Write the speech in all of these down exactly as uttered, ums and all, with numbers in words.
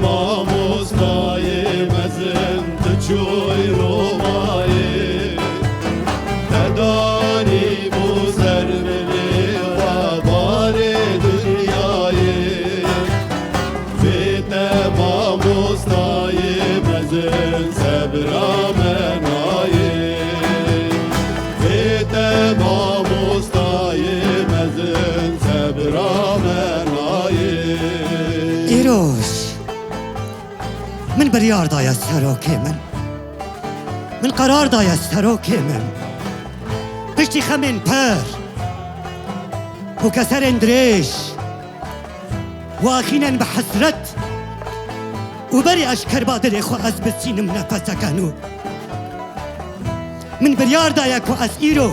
Mamostayê mezin, tu çûyî Romayê, te danî bû ser milê xwe barê dinyayê. Vê te mamostayê mezin, sebra me nayê. Vê te mamostayê mezin, sebra me nayê. Îroj min biryar daye serokê min. Min qerar daye serokê min. Piştî xemên pir û keserên dirêj û axînên bi hesret û berî ez ji kerba dilê xwe ez bisînim nefeseke nû. Min biryar daye ku ez îro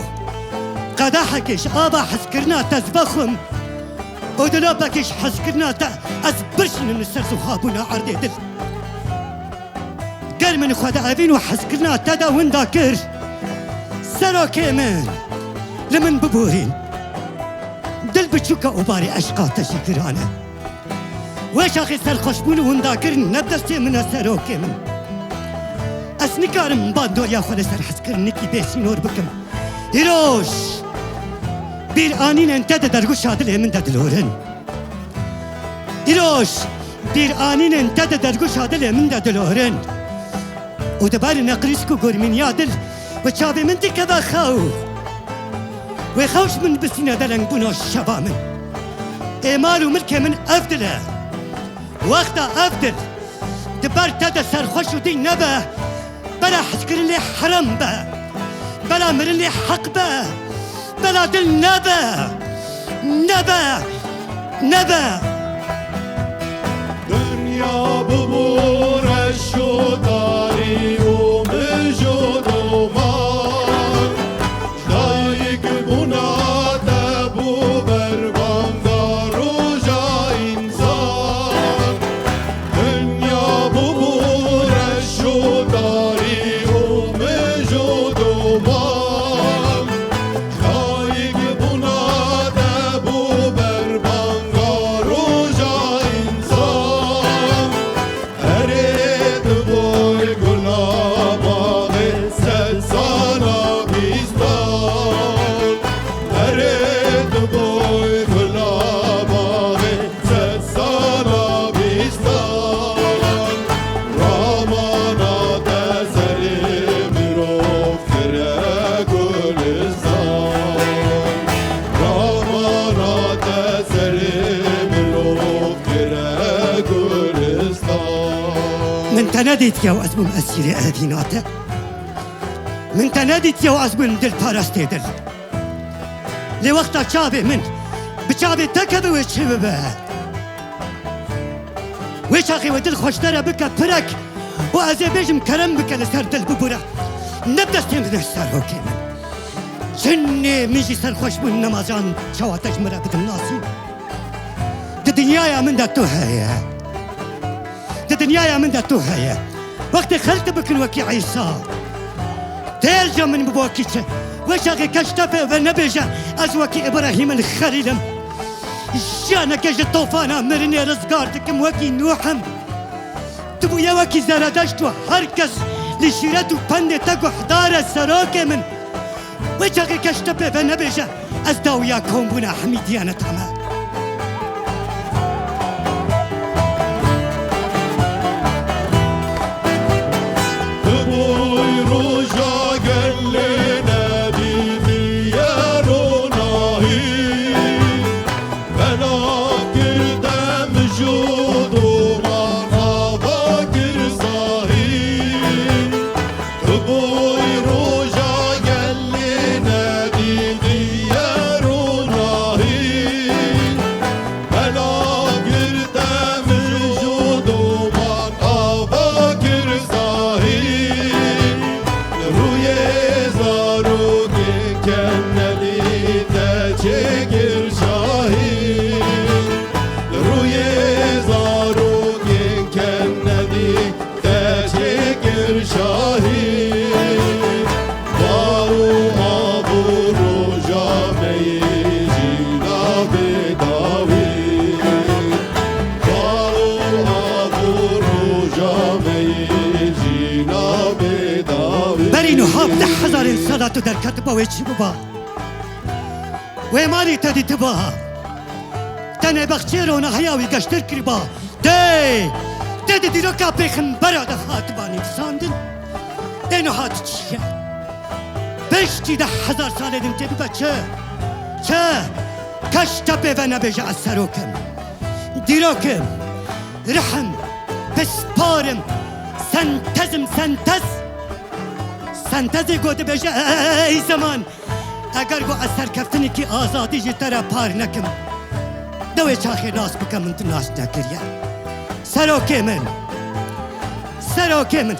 qedehekê ji ava hezkirina te ez vexwim û dilopekê ji hezkirina te ez bişînim li ser zixwabûna erdê dil. Ger min xwe di evîn û hezkirina te de winda kir, serokê min, li min biborîn. Dil biçûk e û barê eşqa te jî giran e. Wê çaxê serxweşbûn û windakirin ne bi destê min e, serokê min. Ez nikarim bandoriya xwe li ser hezkirinikî bêsînor bikim. Îroj, bîranînên te di dergûşa dilê min de dilorin. Îroj, bîranînên te di dergûşa dilê min de dilorin. Û di ber neqrîsk û gormîniya dil bi çavê min dikeve xew. Wê xew ji min bisîne derengbûna şeva min. Ê mal û milkê min ev dil e. Wexta ev dil di ber te de serxweş û dî nebe, bela hezkirin lê herem be, bela mirin lê heq be, bela dil nebe, nebe, nebe. Dinya bibû reş û tarî û mij û doman. Dayik bûna te bû berbanga roja însan. Dinya bûbû reş û tarî û mij û doman. Dayik bûna te bû berbanga roja însan. Erê tu boy gula baxê sed sala bîstan. Erê tu boy gula baxê sed sala bîstan. Ramana te serê mirov kire gulistan. Ramana te serê mirov kire gulistan. Min te nedîtiye û ez bûm esîrê evîna te. Min te nedîtiye û ez bûm dilperestê dil. Lê wexta çavê min bi çavê te keve wê çi bibe? Wê çaxê wê dil xweşdere bike pirek û ez ê bêjim kerem bike li ser dil bibûre. Ne bi destê min e serokê min. Çinê min jî serxweş bûn nemajan çawa te ji min re bidin nasîn. Di dinyaya min de tu heye. Di dinyaya min de tu heye. Wextê xelk dibikin wekî Îsa. Têl ja min bi wekî çi? Wê çaxê kes tepê ve nebêje, ez wekî Îbrahîm el Xelîl im. Jiyaneke ji tofana mirinê rizgar dikim wekî Nûh im. Tu bûye wekî Zeredeşt û her kes li şîret û pendê te guhdar e serokê min. Wê çaxê kes tepê ve nebêje, ez dawiya kombûna hemî diyaneta me. Tu bûy roja gelê nedîtiye ronahî. Bela kir dem ji doman ava kir sahî. Tu boy roja gelê nedîtiye ronahî. Da tu derketiba wê çi biba? Wê malî te dîtiba? Tenê bexçê ronahiya wî geştir kiriba. Dê! Dê di dîroka pêxembera de hatiba nivîsandin. Ê niha tu çi ye? Piştî deh hezar salê din tê bibe çi? Çi? Kes te pê ve nebêje ez serok im. Dîrok im. Rih im. Pispor im. Sentez im, sentez. Sentezê ku dibêje, ey zeman, eger ku ez serkeftinekî azadî ji te re par nekim, dewê çaxê nas bike min tu nas nekiriye. Serokê min, serokê min,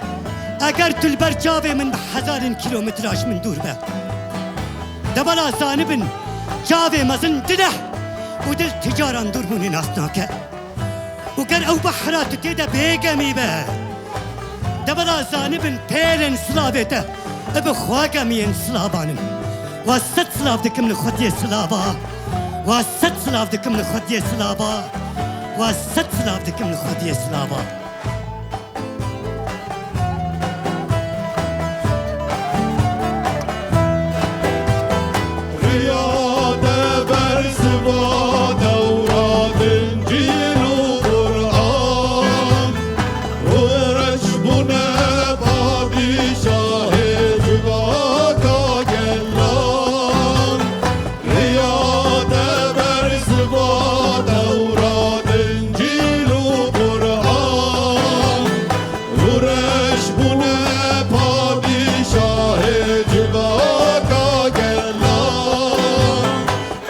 eger tu li ber çavê min bi hezarên kîlometra ji min dûr be, de bela zanibin, çavê mezin dideh û dil ticaran dûrbûnê nas nake. û ger ew behra tu tê de bêgemî be, de bila zanibin pêlên silavê te bi xwe gemiyên silavan in. Wa sed silav dikim li xwediyê silava. Wa sed silav dikim li xwediyê silava. Wa sed silav dikim li xwediyê silava. Riya te bersiva dewra din cîl û Quran. Û reş bûne padîşahê civaka gelan. Riya te bersiva dewra din cîl û Quran. Û reş bûne padîşahê civaka gelan.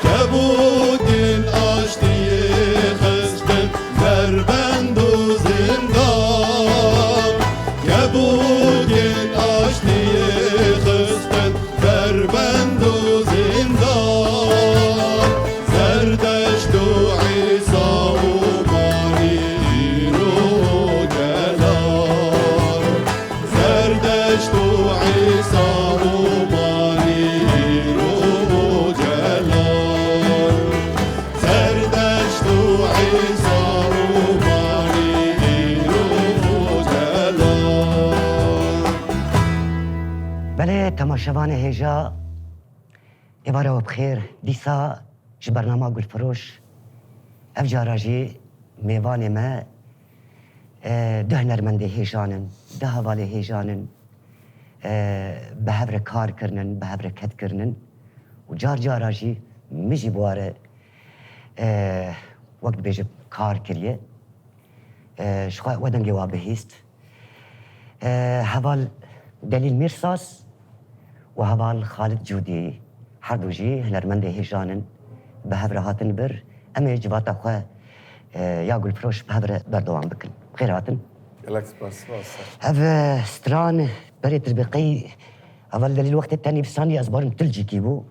Kebûkên aştiyê xistin ber bend û zindan. Kebûkên aştiyê xistin ber bend û zindan. Zerdeşt û Îsa û Manî îro celal. Zerdeşt û Îsa û Manî îro celal. Zerdeşt û Îsa û Manî îro celal. Belê, temaşevanê hêja, êvara we bi xêr. Dîsa ji bernama Gulfiroş, ev cara jî mêvanê me, e, du hunermendê hêjan in, du hevalê hêjan in, e, bi hev re kar kirinin, bi hev re ked kirinin û car cara jî min jî bi wan re, e, wek dibêje kar kiriye. E, ji xwe we dengê wa bihîst. E, heval Delîl Mîrsas û heval Xalid Cûdî, her du jî hunermendê hêjan in, bi hev re hatin vir. Em ê civata xwe, e, ya Gulfiroş bi hev re berdewam bikin. Bi xêr hatin. Gelek spas, spas. Ev, e, stran berê tirbeqey heval Delîl wextê te nivîsandiye, ez barim tu li cîkî bû.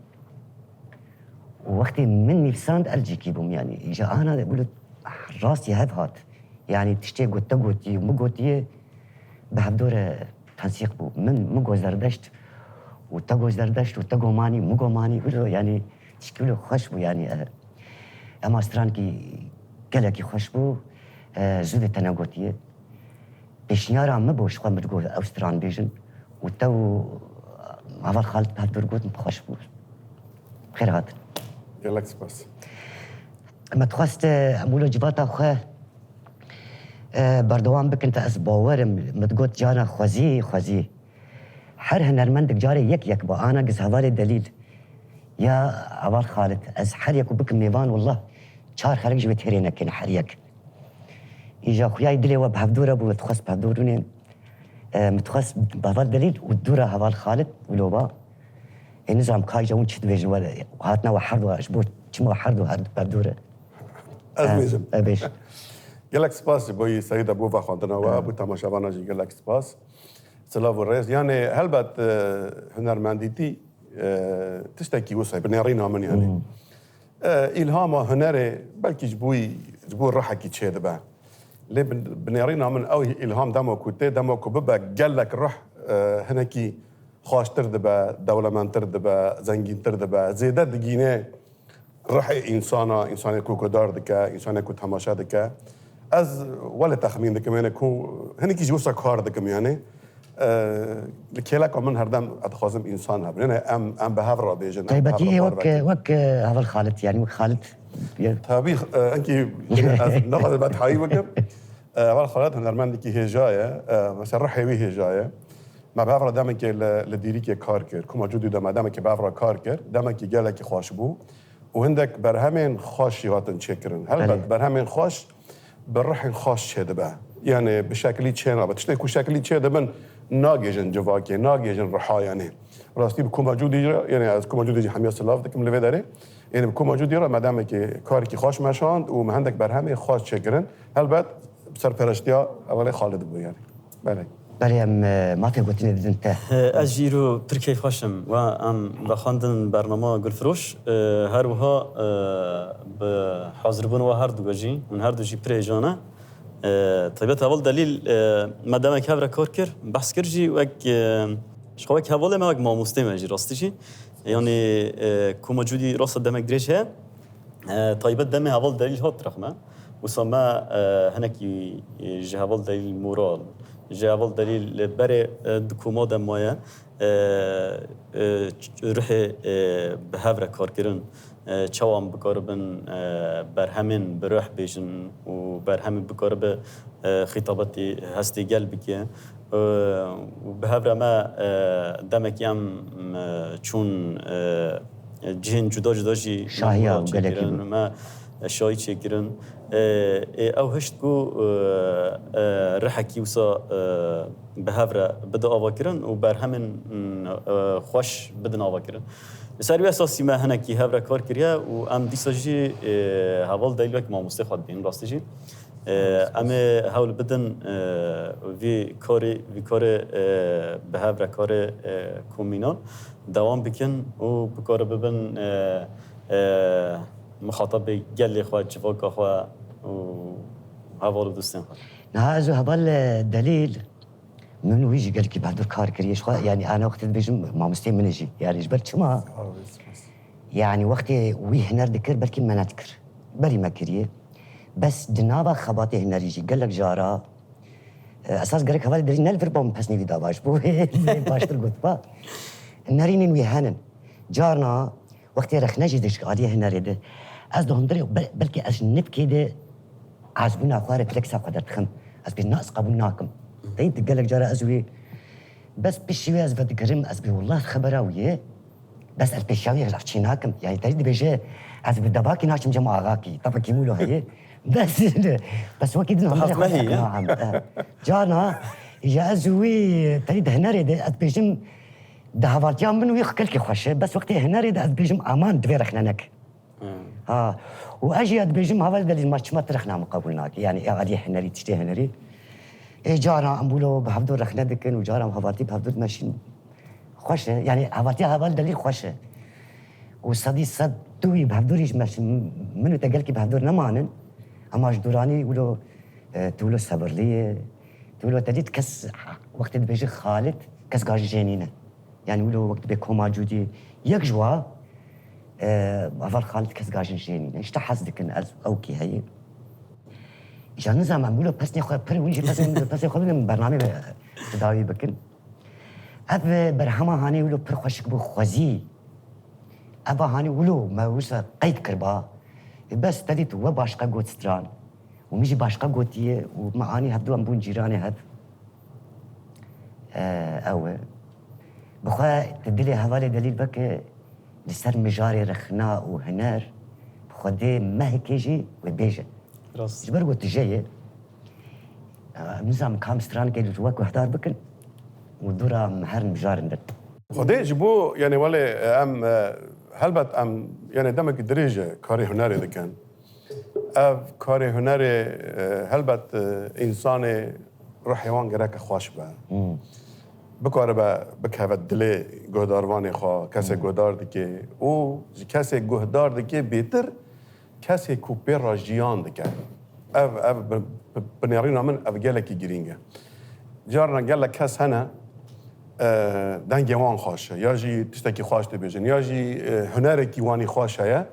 Û wextê min nivîsand, ez li cîkî bûm, yanî ji ana de wilo rastî hev hat. Yanî tiştê ku te gotiye û min gotiye, bi hevdû re tensîq bû. Min, min got Zerdeşt û te got Zerdeşt û te got Manî, min got Manî, wilo, yanî tişkî wilo xweş bû, yanî, e, ema strankî gelekî xweş bû, e, zû de te negotiye. Pêşniyara min bû, ji xwe min digot ew stran bêjin û te û heval Xalid bi hevdû re got, min xweş bû. Xêr hatin. Gelek spas. Me dixwest, e, em wilo civata xwe, e, berdewam bikin, te ez bawerim, min digot cana xwezî, xwezî. Her hunermendek carê yek yek ba, ana giz hevalê Delîl ya heval Xalid, ez her yek û bikim mêvan, wallah çar xelek ji wê têrê nekên her yek. Îja xuyayî dilê we bi hevdû re bû, min dixwest bi hevdû rûnên. E, min dixwest bi heval Delîl û dû re heval Xalid û loba. Ê, nizam ka îja hûn çi dibêjin we, hatina we herdu, ji bo çima herdu, herdu bi hevdû re? Ez E, bêjim. E, bêj. Gelek spas ji bo yî serî de bo vexwendina we, E. bo temaşevana jî gelek spas. Silav û rêz. Yanê helbet, e, hunermendîtî, e, tiştekî wisa ye, bi nêrîna min yanî. Hmm. E, îlhama hunerê belkî ji bo, ji bo rihekî çêdibe. Lê bi, bi nêrîna min ew îlham dema ku tê, dema ku bibe gelek rih, e, hinekî xweştir dibe, dewlemendtir dibe, zengîntir dibe, zêde digîne rihê însana, însanê ku guhdar dike, însanê ku temaşe dike. Ez welê texmîn dikim, yanî ku hinekî jî wisa kar dikim, yanî. e, li kêleka min herdem ez dixwazim însan hebin. Yanî em, em bi hev re bêjin, em bi hev Taybetî re ê bar wek, vekin. Wek e, heval Xalid, yanî wek Xalid. Ya. Tabî, e, enkî ez naxwazim bedhayî bikim. E, heval Xalid hunermendekî hêja ye. E, mesela ruhê wî hêja ye. Me bi hev re demekê li, li Dîrîkê kar kir. Koma Cûdî de me demekê bi hev re kar kir. Demekî gelekî xweş bû. Û hindek berhemên xweş jî hatin çêkirin. Helbet, Belê. berhemên xweş bi rihên xweş çêdibe. Yanî bi şekilî çênabe. Tiştê ku şekilî çêdibin nagêjin civakê, nagêjin rihayanê. Rastî bi Koma Cûdî re, yanî ez Koma Cûdî jî hemiya silav dikim li vê derê. Yanî bi Koma Cûdî re me demekî karekî xweş meşand û me hindek berhemê xweş çêkirin. Helbet bi serpereştiya hevalê Xalid bû yanî. Belê. Belê, em, e, mafê gotinê didin te. Ez jî îro pir keyfxweş im. Wa em vexwendin bernama Gulfiroş. E, her wiha, e, bi hazirbûn wa her du jî, hûn her du jî pir hêjan e. E, taybet heval Delîl, e, me demek hev re kar kir, behs kir jî wek, e, ji xwe wek hevalê me, wek mamostê me jî, rastî jî. Yanî, e, Koma Cûdî rasta demek dirêj heye. E, taybet demê heval Delîl hat rexne. Wisa me, e, hinekî, e, ji heval Delîl moral, ji heval Delîl berê, e, di koma de maye, e, e, ç-, ruhê, e, bi hev re karkirin, e, çawa em bikaribin, e, berhemên bi ruh bêjin û berhemê bikaribe, e, xîtabetî hestê gel bike. E, û bi hev re me, e, demekî em, e, çûn, e, cihên cuda cuda jî Şahiya me û gelekî çêkirin, bûn. me şahî çêkirin. E, ê ew hişt ku, e, e, rihekî wisa, e, bi hev re bide avakirin û berhemên, e, xweş bidin avakirin. Li ser wî esasî me hinekî hev re kar kiriye û em dîsa jî, e, heval Delîl wek mamostê xwe dibînin, rastî jî. E, em ê hewl bidin, e, vî karê, vî karê, e, bi hev re karê, e, komînan dewam bikin û bikare bibin, e, e, mixatabê gelê xwe, civaka xwe û heval û dostên xwe. Niha ez û heval, e, Delîl, min wî jî gelkî bi hev kar kiriye. Ji xwe, yanî, ana wextê dibêjim, mamosteyê min e jî. Yanî, ji ber çima? Yanî, wextê wî huner dikir, belkî me nedikir. Berî me kiriye. Bes di nava xebatê hunerî jî gelek cara, e, esas gerek hevalê Delîl ne li vir ba min pesnê wî davaj bû. Lê baştir gotiba. Nerînên wî henin. Carna wextê rexne jî dişik aliyê hunerê de. Ez di hundirê, bel-, belkî ez ji nivkê de ezbûna xwe, refleksa xwe derdixim. Ez bê na ez qebûl nakim. Teyî di gelek cara ez wî, bes piştî wê ez vedigerim, ez bê, wallah xebera wî ye. Bes ez pêşiya wî ez çê nakim. Yanî terî dibêje, ez bi debakî naçim cem axakî. Tevekî wilo heye. Bes, bes wekî din hundirê xwe heye, ya? Carna, ya ez û wî terî di hunerê de, ez dibêjim, di hevaltiya min wî xwe kelkî xweş e. Bes wextê hunerê de ez dibêjim, aman divê rexne neke. Hmm. Ha. Û ez jî ya dibêjim, heval Delîl, ma çima tu rexna min qebûl nakî? Yanî ê aliyê hunerî, tiştê hunerî. Ê cara em wilo bi hevdû rexne dikin û cara em hevaltî bi hevdû dimeşîn. Xweş e. Yanî hevaltiya heval Delîl xweş e. Û sedî sed tu wî bi hevdû jî meşîn. Min û te gelkî bi hevdû nemanin. Ema ji dûranî wilo, e, tu wilo sebirlî ye. Tu wilo te dît kes wextê dibêje Xalid, kes gajî jê nîne. Yanî wilo wek dibê Koma Cûdî, yek ji wa, e, heval Xalid kes gajin jê nîne. Îşte hez dikin ez ew kî heye. Îca nizam em wilo pesnê xwe pir, wî jî pesnê, pesnê xwe bidin bernamê ve tedawî bikin. Ev, e, berhema hanê wilo pir xweşik bû, xwezî. Eva hanê wilo me wisa qeyd kirba. E, bes te dît we başqa got stran. Û min jî başqa gotiye û me anî hevdu em bûn cîranê hev. E, ew e. Bi xwe tu dilê hevalê Delîl veke li ser mijarê rexna û huner, bi Xwedê mehekê jî wê bêje. Rast. Ji ber ku tu je yê, e, em nizanin kam stranikê li we guhdar bikin û dûra em herin mijarên din. Xwedê ji bo, yanî welê, e, em, e, helbet em, yanî demekî dirêj e karê hunerê dikin. Ev karê hunerê, e, helbet, e, însanê ruhê wan gereke xweş be. Hmm. Bikaribe bikeve dilê guhdarvanê xwe, kesê Hmm. guhdar dike û ji kesê guhdar dike bêtir kesê ku pê re jiyan dike. Ev, ev bi, bi, bi nêrîna min ev gelekî girîng e. Carna gelek kes hene, e, dengê wan xweş e, ya jî tiştekî xweş dibêjin, ya jî, e, hunerekî wanî xweş heye.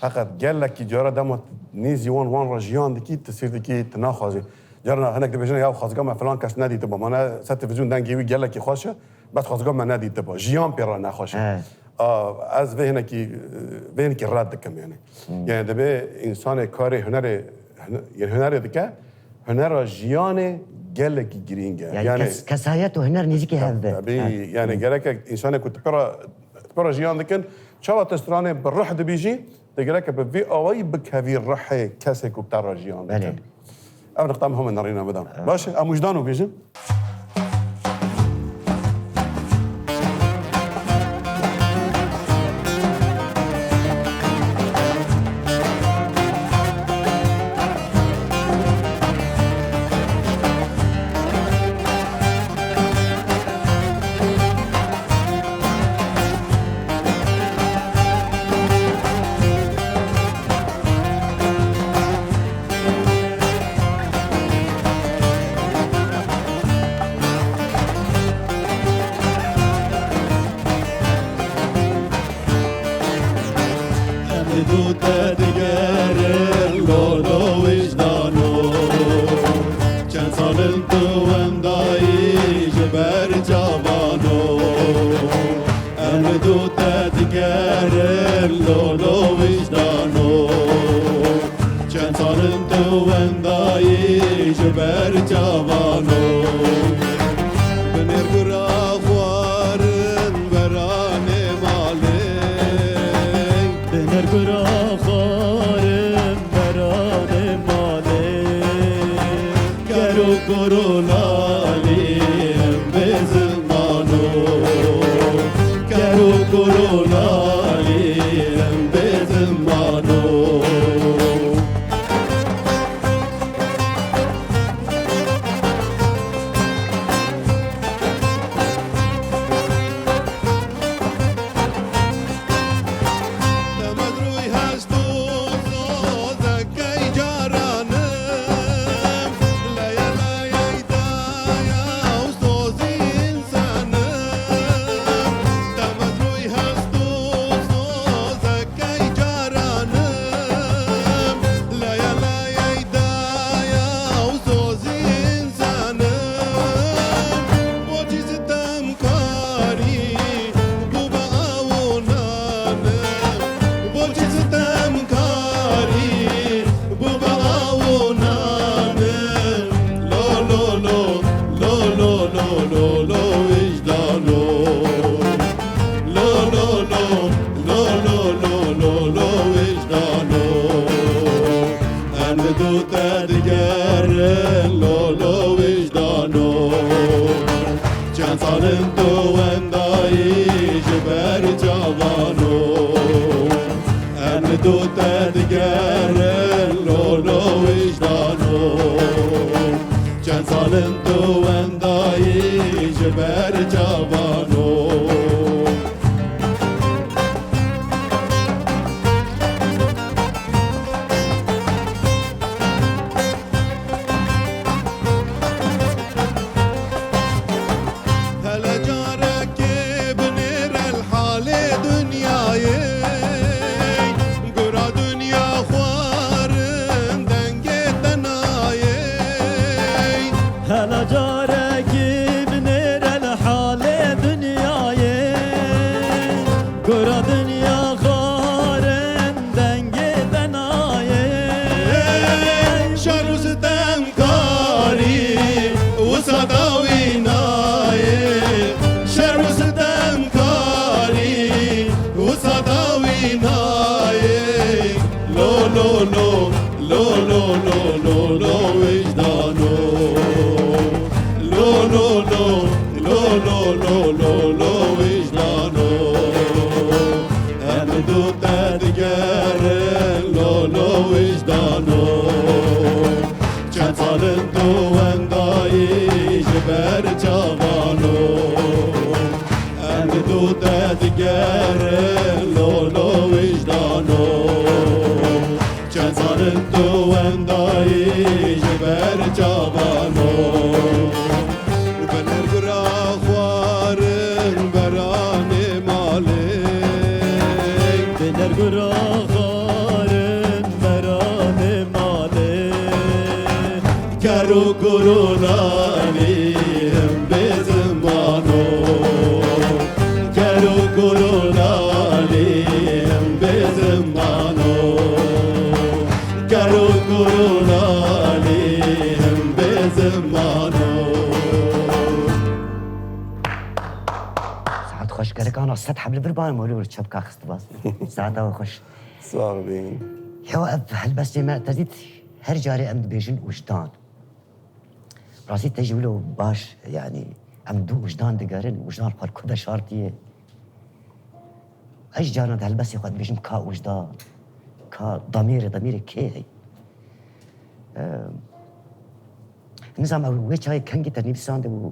Feqet gelekî cara dema nêzî wan, wan re jiyan dikî, tu sîr dikî, tu naxwazî. Carna hinek dibêjin, ya xwezga me filan kes nedîtiba. Mane ser televîzyon dengê wî gelekî xweş e, bes xwezga me nedîtiba. Jiyan pê re nexweş e. Evet. A, ez vê hinekî, vê hinekî red dikim yani. Hmm. Yani divê insanê karê hunerê, hune-, yani hunerê dike, hunera jiyanê gelekî girîng e. Yani Yani kes-, kesayet û huner nêzîkî hev be. Tabii, Evet. yani Hmm. gerek e insanê ku tu pê re, tu pê re jiyan dikin, çawa tu stranê bi ruh dibîjî, Te gereke bi vî awayî bikevî rihê kesê ku te re jiyan dike. Belê. Ev niqta min heme nerîna bidan. Evet. Baş e, em wijdan û bêjin. Em li dû te digerin lolo wijdano. Çend sal in tu wendayî ji ber çavano. Em li dû te digerin lolo wijdano. Çend sal in tu wendayî ji ber çavano. Binêr gura xwarin beranê malê. Binêr gura xwarin beranê malê. Kero koro lalî em bê zilmano. Kero koro lalî em bê zilmano. Karî bû bê aw û nan e. Bo çi sitemkarî bû bê aw û nan e. Lo, lo, lo, lo, lo, lo, lo, lo, wijdano. Lo, lo, lo, lo, lo, lo, lo, lo, wijdano. Em li dû te digerin, lo, lo, wijdano. Çend sal in tu wendayî ji ber çavano. Em li dû te digerin, lo, lo, wijdano. Çend sal in tu wendayî ji ber çavano. Hele carekê binêre li halê dinyayê, gura dinya xwarin dengê te nayê. Hela carekî binêre li halê dinyayê, gora dinya xwarin dengê te nayê. Şer û sitemkarî wisa dawî nayê. Şer û sitemkarî wisa dawî nayê. Lo, lo, lo, lo, lo, lo, lo, lo, wijdano. Lo, lo, lo, lo, lo, lo, lo, lo, wijdano. Em li dû te digerin, lo, lo, wijdano. Çend sal in tu wendayî ji ber çavano. Em li dû te digerin, lo, lo, wijdano. Çend sal in tu wendayî ji ber çavano. Binêr gura xwarin beranê malê. Binêr gura xwarin beranê malê. Ker Kero kuro lalî him bê zimano. Kero kuro lalî him bê zimano. Kero kuro lalî him bê zimano. Saet xweş, gerek ana sed heb li vir bane, mawlû çepka xist bas. Saeta we xweş. Sağ olun. Ya ev helbestê me tezît her carê em dibêjin wijdan. Rastî te jî wilo baş, yanî em du wijdan digerin, wijdan xwe li ku de şartiye. Ez jî carna di helbestê xwe dibêjim ka wijdan, ka damêre, damêre kê ye? Em, nizam ew wê çayê kengî te nivîsandibû,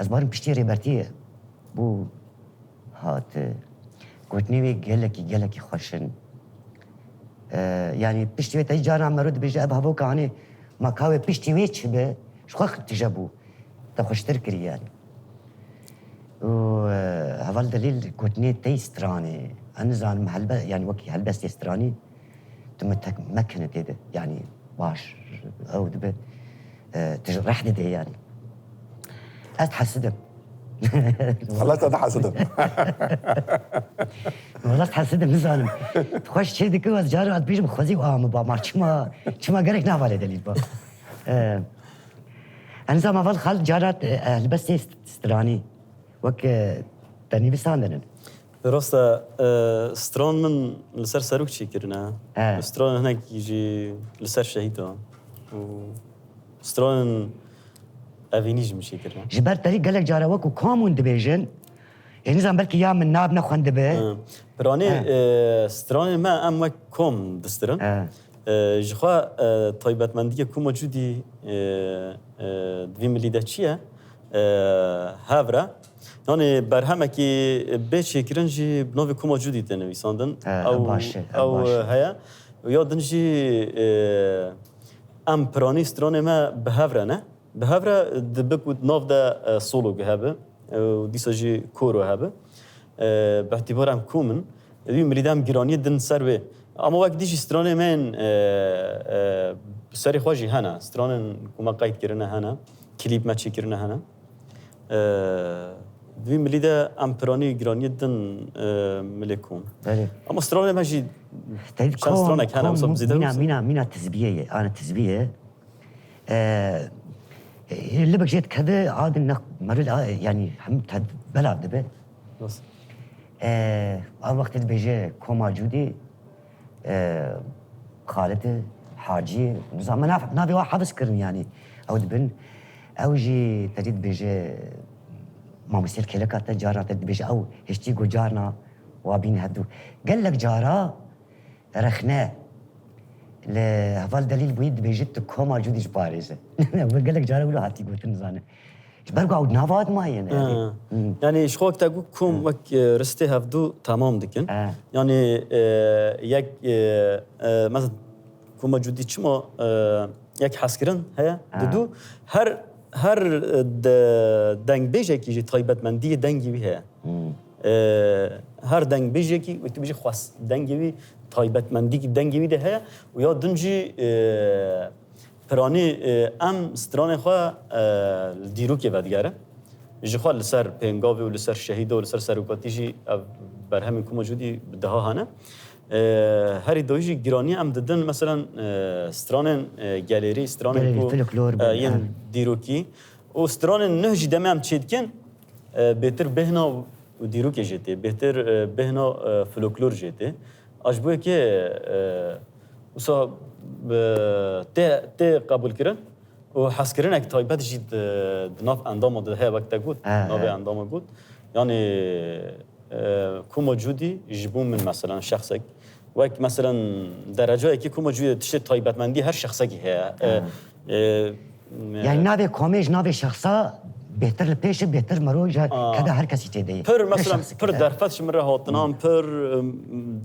ez barim piştî Rêbertiyê bû. Hat, e, gotinê wê gelekî, gelekî xweş in. E, yanî piştî wê te carna mero dibêje, ev hevoka hanê ma ka wê piştî wê çi be, ji xwe tije bû. Te xweştir kirî yanî. Û, e, heval Delîl gotinê te yî stranê. Ez nizanim helbe-, yanî wekî helbestê stranî. Tu me tek mekine tê de. Yanî baş ew dibe. E, tu ji reh didê yanî. Ez hesidim. Xelas, ez hesidim. Wala hesidim, nizanim. Xweş çê dike, ez carê ez bêjim xwezî û a min ba ma çima, çima gerek nava lê delîl ba. E, ez nizam heval xal cara, e, helbestê st-, stranî. Wek, e, te nivîsandin in. Rast e, e, stran min li ser serok çêkirine. He. Stran hinek jî li ser şehîd e. Û stranên evînî jî min çêkirine. Ji ber te rî gelek cara wek û kam hûn dibêjin, ê nizam belkî ya min nabine xwendibe. He. Piranî, He. e, stranên me em wek kom distirin. He. E, ji xwe, e, taybetmendiyê Koma Cûdî, e, e, di vî milî de çi ye? E, hev re. Yanî berhemekî bê çêkirin jî bi navê Koma Cûdî tê nivîsandin. E, Ew, baş e, ew baş e. heye. Ya din jî, e, em piranî stranê me bi hev re ne. Bi hev re dibe ku di nav de, e, solo hebe, e, û dîsa jî koro hebe. E, bi îtîbar em kom in. Wî milî de em giraniyê din ser wê. Ama wek dî jî stranê me yên, e, e, serê xwe jî hene. Stranên ku me qeyd kirine hene. Klîp me çêkirine hene. E, di wî milî de em piranî giraniyê din, e, milê kom. Belê. Ama stranê me jî Te çend kom, stranek hene, kom wisa bi zêde mîna, wisa. mîna, mîna tizbiyê ye. Ana tizbiyê. E, e, libek jê dikeve, a din nex-, merûl a, yanî hem te belav dibe. Nasıl? E, a wextê dibêje Koma Cûdî, e, Xalid, Hacî, nizam, me nav-, navê wa hevis kirin yanî. Ew dibin, ew jî te dî dibêje, Mamostel Kêleka te carna te dibêje, ew hiştî ku carna wa bîn hevdû. Gelek cara Rexne li heval Delîl bûyî dibêjit tu Koma Cûdî ji parêze. Wê gelek cara wilo hatî gotin nizane. Ji ber ku ew nava dimayê ne. Ha. Hmm. Yanî ji xwe wek te got kom Ha. wek, e, ristê hevdû temam dikin. Ha. Yanî, e, yek, e, e, mesela Koma Cûdî çima, e, yek hezkirin heye, Ha. didû her, her, e, de-, dengbêjekî jî taybetmendiyê dengê wî heye. Hmm. E, her dengbêjekî, wek tu bêjî xwest, dengê wî, taybetmendîkî dengê wî de heye û ya din jî, e, piranî, e, em stranê xwe, e, li dîrokê vedigere. Ji xwe li ser pêngavê û li ser şehîda û li ser serokatî jî ev berhemên Koma Cûdî bi deha hene. E, herî dawî jî giranî em didin, meselen, e, stranên, e, gelêrî, stranên Gelêrî, ku, folklor e, bên, yên ha. dîrokî û stranên nuh jî demê em çêdikin, e, bêtir bêhna û dîrokê jê tê, bêtir, e, bêhna, e, folklor jê tê. A ji bo yekê, e, wisa, e, tê, tê qebûlkirin û hezkirinek taybet jî di, di nav endama de heye, wek te got, Ha, navê ha. endama got. Yanî, e, Koma Cûdî ji bo min, meselen, şexsek, wek, meselen, derecayekî Koma Cûdî tiştê taybetmendî her şexsekî heye. E, Ha. e, Yanî navê komê ji navê şexsa bêhtir li pêş e, bêhtir mero ji Aa. keda her kesî tê de ye. Pir, Ne mesela, şexsî pir keda. derfet ji min re hatin, Hmm. pir, em,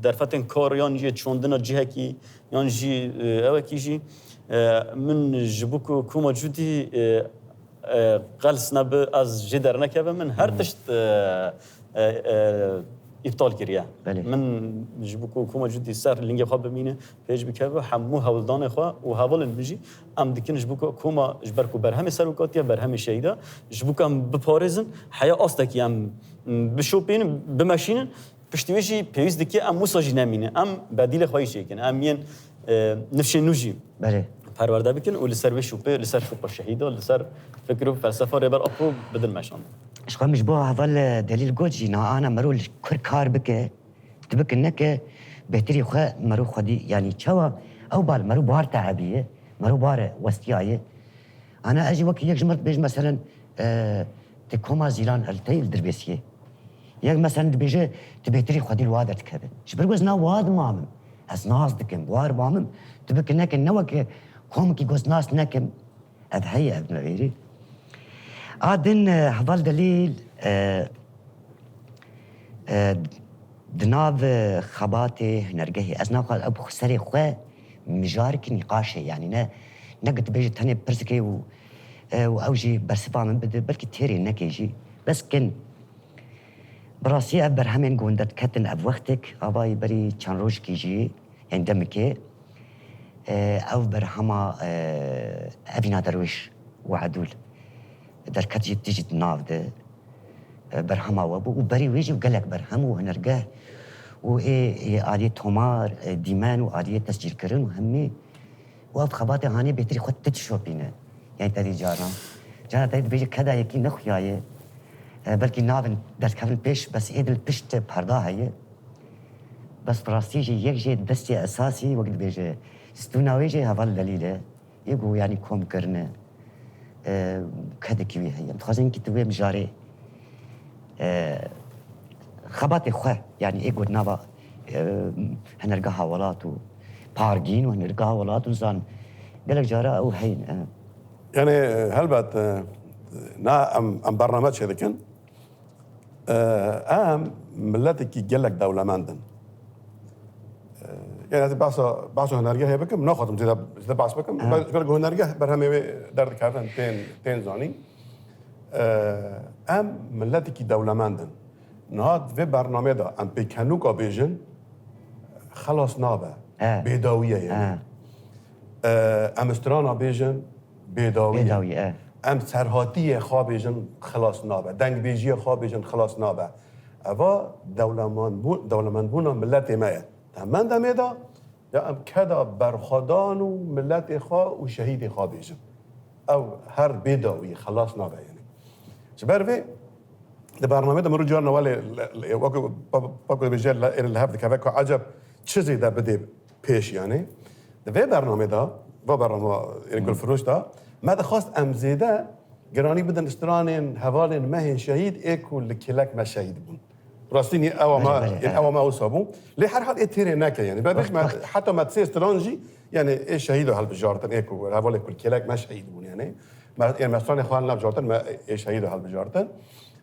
derfetên kar yan jî çandina cihekî, yan jî, e, ewekî jî, e, min ji bo ku Koma Cûdî, e, e, qels nebe, ez jê dernekevim, min her Hmm. tişt, e, e, e, îptal kiriye. Belê. Min ji bo ku koma Cûdî ser lingê xwe bimîne, pêş bikeve, hemû hewldanê xwe û hevalên min jî em dikin ji bo ku koma ji ber ku berhemê ser û katiye, berhemê şehîda, ji bo ku em biparêzin, heya astekî em bişopînin, bimeşînin, piştî wê jî pêwîst dike em wisa jî nemînin. Em bedîlê xwe yî çêkin. Em yên, e, nifşên nû jî Belê. perwerde bikin û li ser wê şopê, li ser şopa şehîda, li ser fikir û felsefa Rêber Apo bidin meşandin. Ji xwe min ji bo heval, e, Delîl got jî, na ana mero li kur kar bike, tu bike neke, bêhtirî xwe mero xwedî, yanî çawa ew bal mero bar teebiye, mero bar westiyaye. Ana ez jî wekî yek ji mir dibêjim, meselen, e, ti koma Zîlan el tey li Dirbêsiyê. Yek meselen dibêje, tu bêhtirî xwedî li wa derdikeve. Ji ber ku ez na wa dimamim. Ez nas dikim, war bamim. Tu bike neke ne weke komikî ku ez nas nekim. Ev heye, ev nivêrî. A din, e, heval Delîl, e, e, di nav, e, xebatê hunergehê, ez naxwaz ew bi serê xwe mijarek nîqaşê, yanî ne, ne ku tu bêjî tenê pirsike û, e, û ew jî bersiva min bide, belkî têrê neke jî. Bes kin. Bi rastî ev berhemên ku hûn derdiketin ev wextek, avayî berî çend rojekî jî, yên demikê, e, ew berhema, e, Evîna Derwêş û Edûl derket jî, tijî di nav de, e, berhema we bû û berî wê jî gelek berhem û hunergeh û ê, ê aliyê tomar, e, dîmen û aliyê tescîlkirin û hemî û ev xebatê hanê bêtirî xwe tu dişopîne. Yanî te dî carna. Carna te dibêje keda yekî nexuyaye. E, belkî navin derkevin pêş, bes ê dil pişt perda heye. Bes bi rastî jî yek jê destê esasî, wek dibêje, stûna wê jî heval Delîl e. Yê ku yanî kom kirine. E, kedekî wî heye. Em dixwazin kî tu wê mijarê, e, xebatê xwe, yanî ê ku nava, e, Hunergeha Welat û Pargîn û Hunergeha Welat û zan gelek cara ew heyîn, e. Yanî, helbet, e, na em, em bername çêdikin. E, em miletekî gelek dewlemend in. E, yanî ez ê behsa, behsa hunergehê bikim, naxwazim zêde, zêde behs bikim. Aha. Be-, ji ber ku hunergeh berhemê wê derdikevin tên, tên zanîn. E, em miletekî dewlemend in. Niha di vê bernameyê de em pêkenûka bêjin, xelas nabe. E. Bêdawî ye yanî. E. E, em strana bêjin, bêdawî ye. Bêdawî, e. Em serhatiyê xwe bêjin, xilas nabe. Dengbêjiyê xwe bêjin, xilas nabe. Eva dewlemandbû-, dewlemendbûna miletê me ye. Di heman demê de ya em keda berxwedan û miletê xwe û şehîdê xwe bêjin. Ew her bêdawî, xilas nabe yanî. Ji ber vê di bernameyê de min rû carna welê le-, le-, wekî pa-, pa ku dibêje le-, êrê li hev dikeve ku eceb çi zêde bidê pêş yanî. Di vê bernamê de, va bernama êrê Hmm. Gulfiroş de, me dixwest em zêde giranî bidin stranên hevalên me hên şehîd ê ku li kêlek me şehîd bûn. Rastî nî ewa me, Belê, belê, ên evet. ewa me wisa bû. Lê her hal ê têrê neke yanî. Be Wext, bêjme, wext. heta me sê stran jî, yanî ê şehîdo hilbijartin, ê ku hevalê ku li kêlek me şehîd bûn yanî. Me, ê me stranê xwe nav jartin, me ê şehîdo hilbijartin.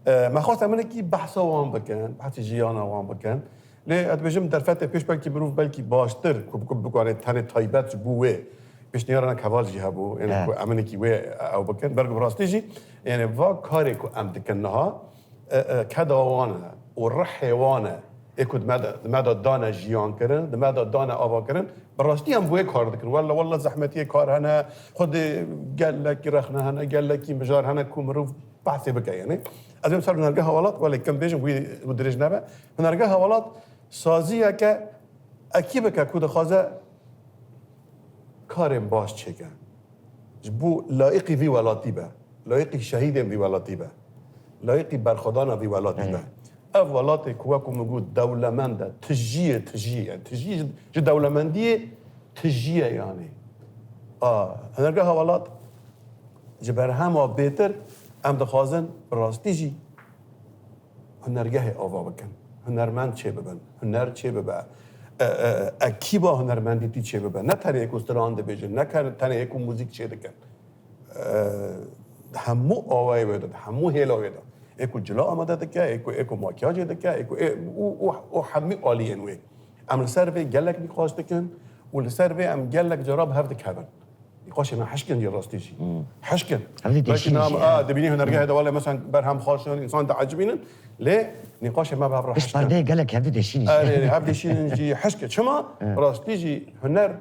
E, me xwest em hinekî behsa wan bikin, behsê jiyana wan bikin. Lê ez dibêjim derfetê pêş belkî mirov belkî baştir ku, ku bikare tenê taybet ji bo wê pêşniyara ne heval jî hebû, yanî He. ku em hinekî wê ew bikin. Ber ku bi rastî jî, yanî va karê ku em dikin niha, e, e, keda wan e û rihê wan e. Ê ku di me de, di me de dane jiyan kirin, di me de dane ava kirin, bi rastî em bi wê kar dikin. Wella, wella zehmetiyê kar hene, xwedê gelekî rexne hene, gelekî mijar hene ku mirov behsê bike yanî. Ez êm ser Hunergeha Welat, welê kim bêjim, wî, wî dirêj nebe. Hunergeha Welat saziyeke ekîbeke ku dixwaze karên baş çêke. Ji bo layiqî vî welatî be, layiqî şehîdên vî welatî be, layiqî berxwedana vî welatî be. Evet. Ev welatê ku wekû min got dewlemend e, tijî ye, tijî ye. Tijî ji, ji dewlemendiyê tijî ye yanî. A, Hunergeha Welat ji berhema bêtir em dixwazin bi rastî jî hunergehê ava bikin. Hunermend çêbibin, huner çêbibe. E, e, ekîba hunermendîtî çêbibe. Ne tenê ê ku stran dibêjin, ne ke-, tenê ê ku muzîk çêdikin. E, hemû awayê wê de, hemû hêla wê de. Ê ku cila amade dike, ê ku, ê ku makyajê dike, ê ku ê, û, û, û hemî aliyên wê. Em li ser vê gelek nîqaş dikin û li ser vê em gelek cara bi hev dikevin. Nîqaşê me hişk in jî rastî jî. Hişk in. Hevdî Belkî deşîn nam, jî, a, e. Dibînî hunergehê de wale mesela ber hem xweş in, însan diecibînin, lê nîqaşê me bi hev re Pişt hişk in. Perdeyê gelek hevdî deşîn jî. Erê, erê, hev deşînin jî hişk in. Çima? E. Rastî jî huner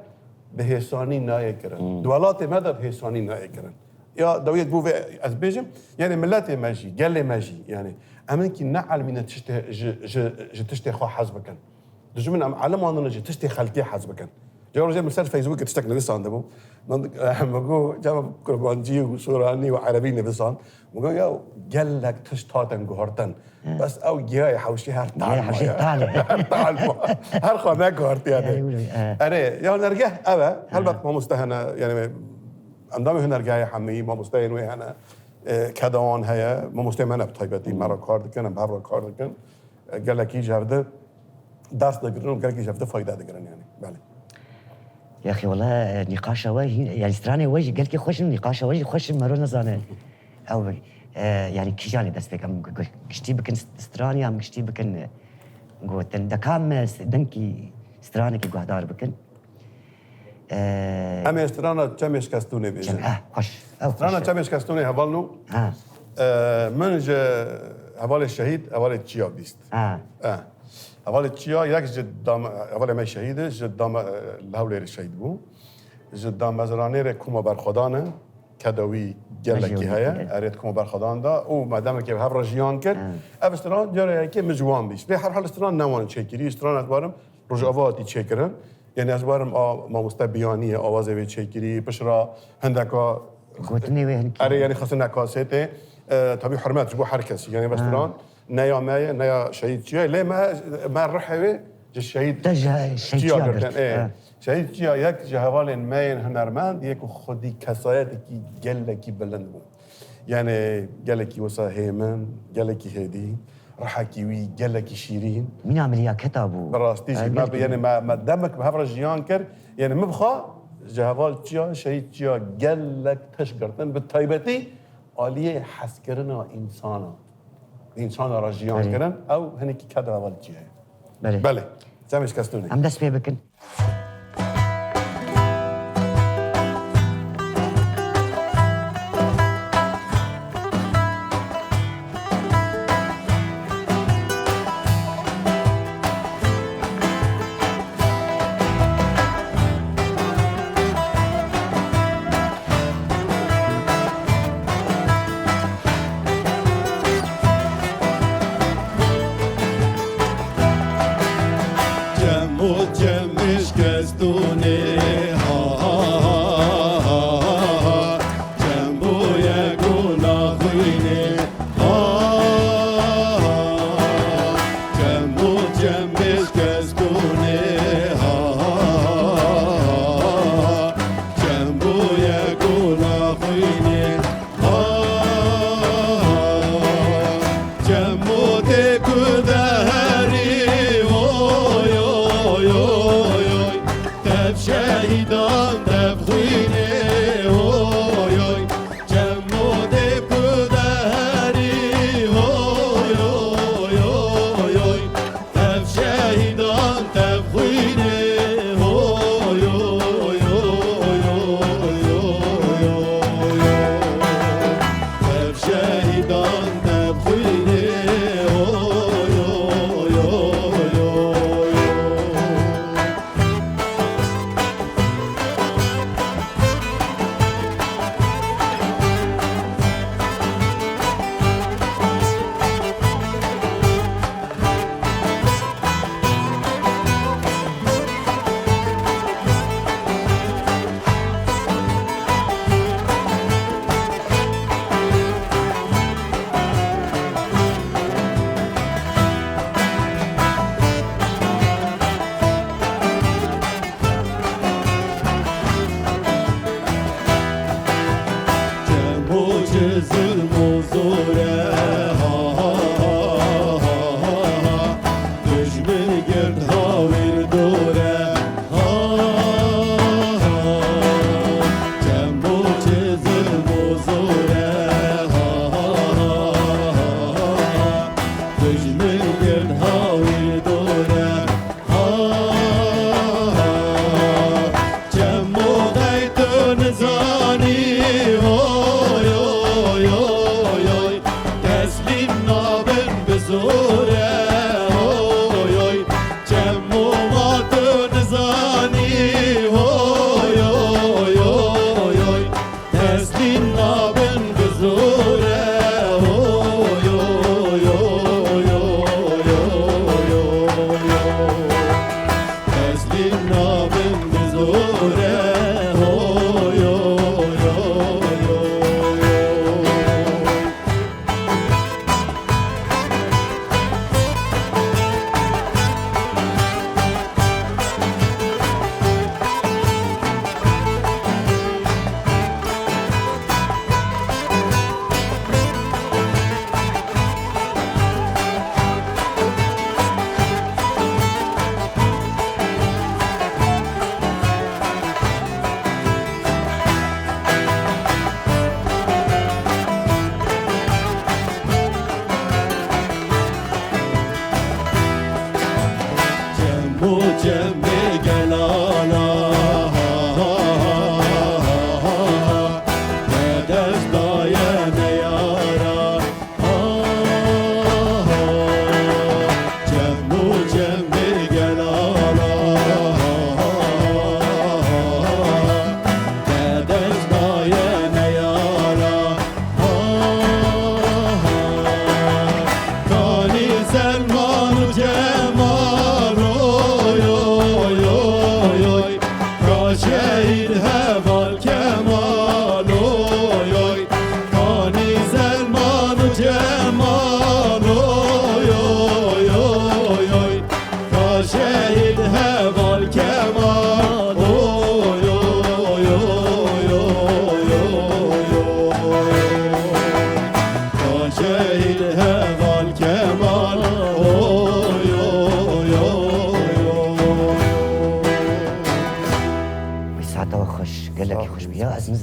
bi hêsanî nayê kirin. Di welatê me de bi hêsanî nayê kirin. Ya dawiyê bû vê ez bêjim, yani milletê me jî, gelê me jî, yani em hinkî neelmîne tiştê ji, ji, ji tiştê xwe hez bikin. Dijmin em elim andin ji tiştê xelkê hez bikin. Ca rojê min ser Facebookê tiştek nivîsandibû. Min, min got, cama kurmancî û soranî û erebî nivîsand. Min got, ya gelek tişt hatin guhartin. Hı. Bes ew giyayê hewşê her Giyayê tal hewşê maye. Tal e. Her tal ma. Her xwe neguhartiye Yani, de. Öyle, e. Erê, ya hunergeh ev e. Helbet Hı. mamoste hene, yani endamê hunergehê hemî, mamosteyên wê hene. E, keda wan heye. Mamosteyê me ne bi taybetî, Hı. me re kar dikin, em bi hev re kar dikin. E, gelekî ji hev de ders digirin û gelekî ji hev de fayde digirin yani. Belê. Yaxê wela, e, nîqaşa we hîn, yani stranê we jî gelkî xweş in, nîqaşa we jî xweş in, mero nezane. Ew, e, yani kîjanê dest pê em gu-, gu-, giştî bikin st-, stranê em giştî bikin, e, gotin. De kam, e, s-, dengkî stranekî guhdar bikin. E, Em ê strana Çemê Şikestûnê bêjin. Çem-, eh, xweş. Ew Strana xweş e. Çemê Şikestûnê hevalno. Ha. E, min ji hevalê şehîd, hevalê Çiya bîst. Ha. Eh. Hevalê Çiya yek ji dam-, hevalê me şehîd e, ji dam-, li Hewlêrê şehîd bû. Ji damezranêrê Koma Berxwedan e, keda wî gelekî Mejî heye, wî. Erê di Koma Berxwedan de û me demekê bi hev re jiyan kir. Ha. Ev stran cara yekê min ji wan bîst. Lê her hal stran ne wan çêkirî, stran ez barim Rojava hatî çêkirin. Yani ez barim a mamoste Biyanî ye, awazê wê çêkirî, pişra hindeka Gotinê wê hinkî. Erê, yani xistin nekasêtê, e, tabî hurmet ji bo her kesî. Yani Ha. vestiran, ne ya me ye, ne ya şehîd Çiya ye. Lê me, me rihê wê ji şehîd Te ji şehîd Çiya Çiya girtin. girt. Ê, Ha. şehîd Çiya yek ji hevalên me yên hunermend, yek û xwedî kesayetekî gelekî bilind bû. Yani gelekî wisa hêmin, gelekî hêdî, rihekî wî gelekî şîrîn. Mîna miliyaketa bû. Bi rastî jî, Ha, me, gelekî yani me, me demek bi hev re jiyan kir. Yani min bi xwe ji heval Çiya, şehîd Çiya gelek tişt girtin. Bi taybetî aliyê hezkirina însana. Însana re jiyan Belê. kirin, ew hinekî keda heval Çiya ye. Belê. Belê. Çemê Şikestûnê. Em dest pê bikin. Çem û çem mişkestûnê, ha, ha, ha, ha, ha, ha. Çem bûye ku naxwînê, ha, ha, ha. Çem û çem mişkestûnê, ha, ha, ha, ha, ha. Çem bûye ku naxwînê, ha, ha, ha. Çem û tê ku deherî, oy, oy, oy, oy. Tev şehîdan, tev xwînê, oy, oy. Çem û tê ku deherî, oy, oy, oy, oy. Tev şehîdan, tev xwînê, oy, oy, oy. Tev şehîdan, tev xwînê, oy, oy, oy, oy, oy. Çemo çi zilm û zor e, ha, ha, ha. Dijmin girt hawîr dor e, ha, ha, ha. Çemo çi zilm û zor e, ha, ha, ha, ha. Dijmin girt hawîr dor e, ha, ha, ha. Çemo qey tu niza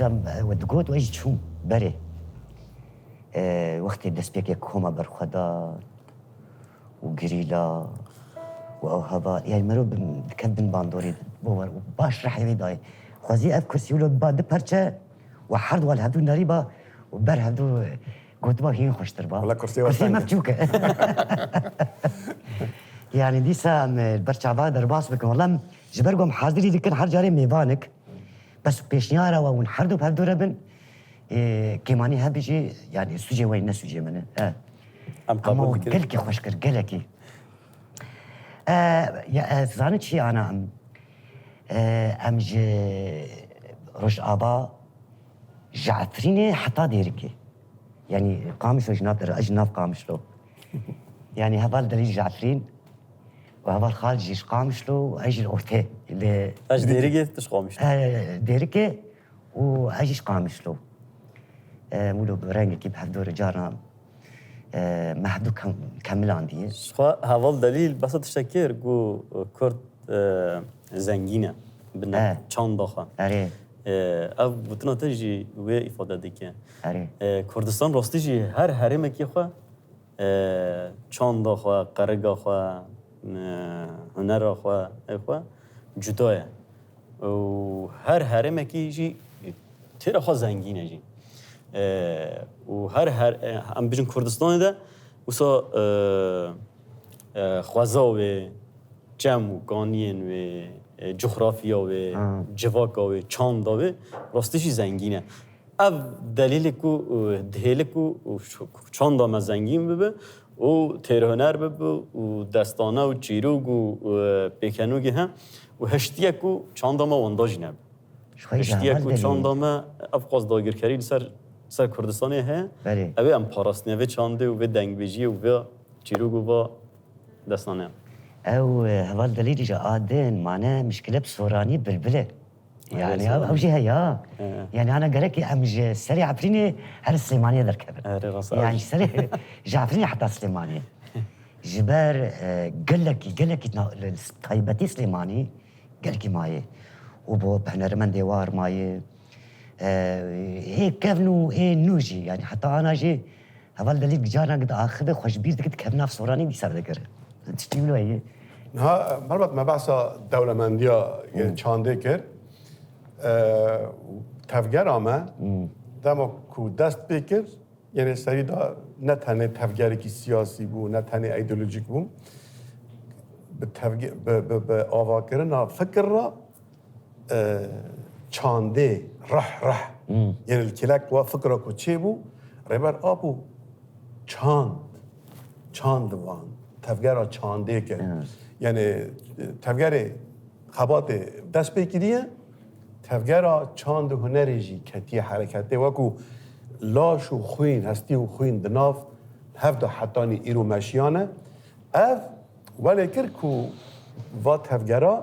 Em, e, we digot û ez jî çûm berê. E, wextê destpêkê koma berxwedan û girîla û ew heval, yani merov bin, dikevt bin bandorê, bo wer û baş rihê wê dayê. Xwezî ev kursî wilo biba du perçe û her du li hevdû nerîba û ber hevdû, e, gotiba hîn xweştir ba. Wala kursê we Kursî teng me e. Biçûk e. Yani dîsa em, e, ber çava derbas bikin. Wala em ji ber ku em hazirî dikin her carê mêvanik. Bes pêşniyara we hûn her du bi hev dû re bin, e, kêmanî hebî jî, yani sûcê we ne sûcê min e. E. Em Ama qebûl dikin. Gelekî xweş kir, gelekî. E, ya, e, zanî çi ana em? E, em ji Rojava, ji Efrînê heta Dêrikê. Yani Qamişlo ji nav, ez ji nav Qamişlo. Yani heval Delîl ji Efrîn û heval Xal jî ji Qamişlo û ez jî li ortê, li Ez ji Dêrikê, tu ji Qamişlo. E, Dêrikê û ez jî ji Qamişlo. E, wilo bi rengekî bi hevdû re carna, e, me hevdû kem-, kemilandiye. Ji xwe heval Delîl behsa tiştek kir, got, e, Kurd, e, zengîn e, bi ne-, E. çanda xwe. Erê. E, ev gotina te jî wê îfade dike. Erê. E, Kurdistan rastî jî her herêmekî xwe, e, çanda xwe, qeriga xwe, e, hunera xwe, ê xwe cuda ye. Û her herêmekî jî têra xwe zengîn e jî. E, û her, her, e, em bijin Kurdistanê de wisa, e, e, xweza wê, çem û kaniyên wê, e, coxrafiya wê, Ha. civaka wê, çanda wê, rastî jî zengîn e. Ev delîlê ku, e, dihêle ku, e, ş-, çanda me zengîn bibe û têrhuner bibe û destane û çîrok û, e, pêkenûgî he û hiştiye ku çanda me wenda jî nebe. Ji xwe Hiştiye heval ku delîl. Çanda me ev qas dagirkerî li ser, ser Kurdistanê heye. Belê. Ew ê em parastinê vê çandê û vê dengbêjiyê û vê çîrok û va destane. Ew, e, heval delîlî ji a din mane mişkile bi soranî bilbil e. Yani Belê, ew, ew jî heye. He. Yani ana gerekî em ji serê Efrînê her Silêmaniyê derkevin. Erê, rast. Yani ji serê, ji Efrînê heta Silêmaniyê. Ji ber, e, gelekî, gelekî na-, li taybetî Silêmanî gelkî mayê. Û bo bi hunermendê war mayê. E, ê kevn û ê nû jî, yani heta ana jî heval delî carna gid axive xwe ji bîr dikit, kevna soranî dîsa dikir. Tiştî wilo ye. Niha, mervat me behsa dewlemendiya, e, Hmm. çandê kir. E, tevgera me Hmm. dema ku dest pê kir, Yenê serî de ne tenê tevgerekî siyasî bû, ne tenê îdeolojîk bû. Bi tevge-, bi, bi, bi avakirina fikir re, e, çandê, rih, rih. Hmm. Yenê li kêlek wa fikra ku çêbû, Rêber Apo çand, çand van, tevgera çandê kir. Hmm. Yenê, e, tevgerê xebatê dest pê kiriye, tevgera çand û hunerê jî ketiye hereketê. Wekû laş û xwîn, hestî û xwîn di nav hev de hetanî îro meşiyane. Ev welê kir ku va tevgera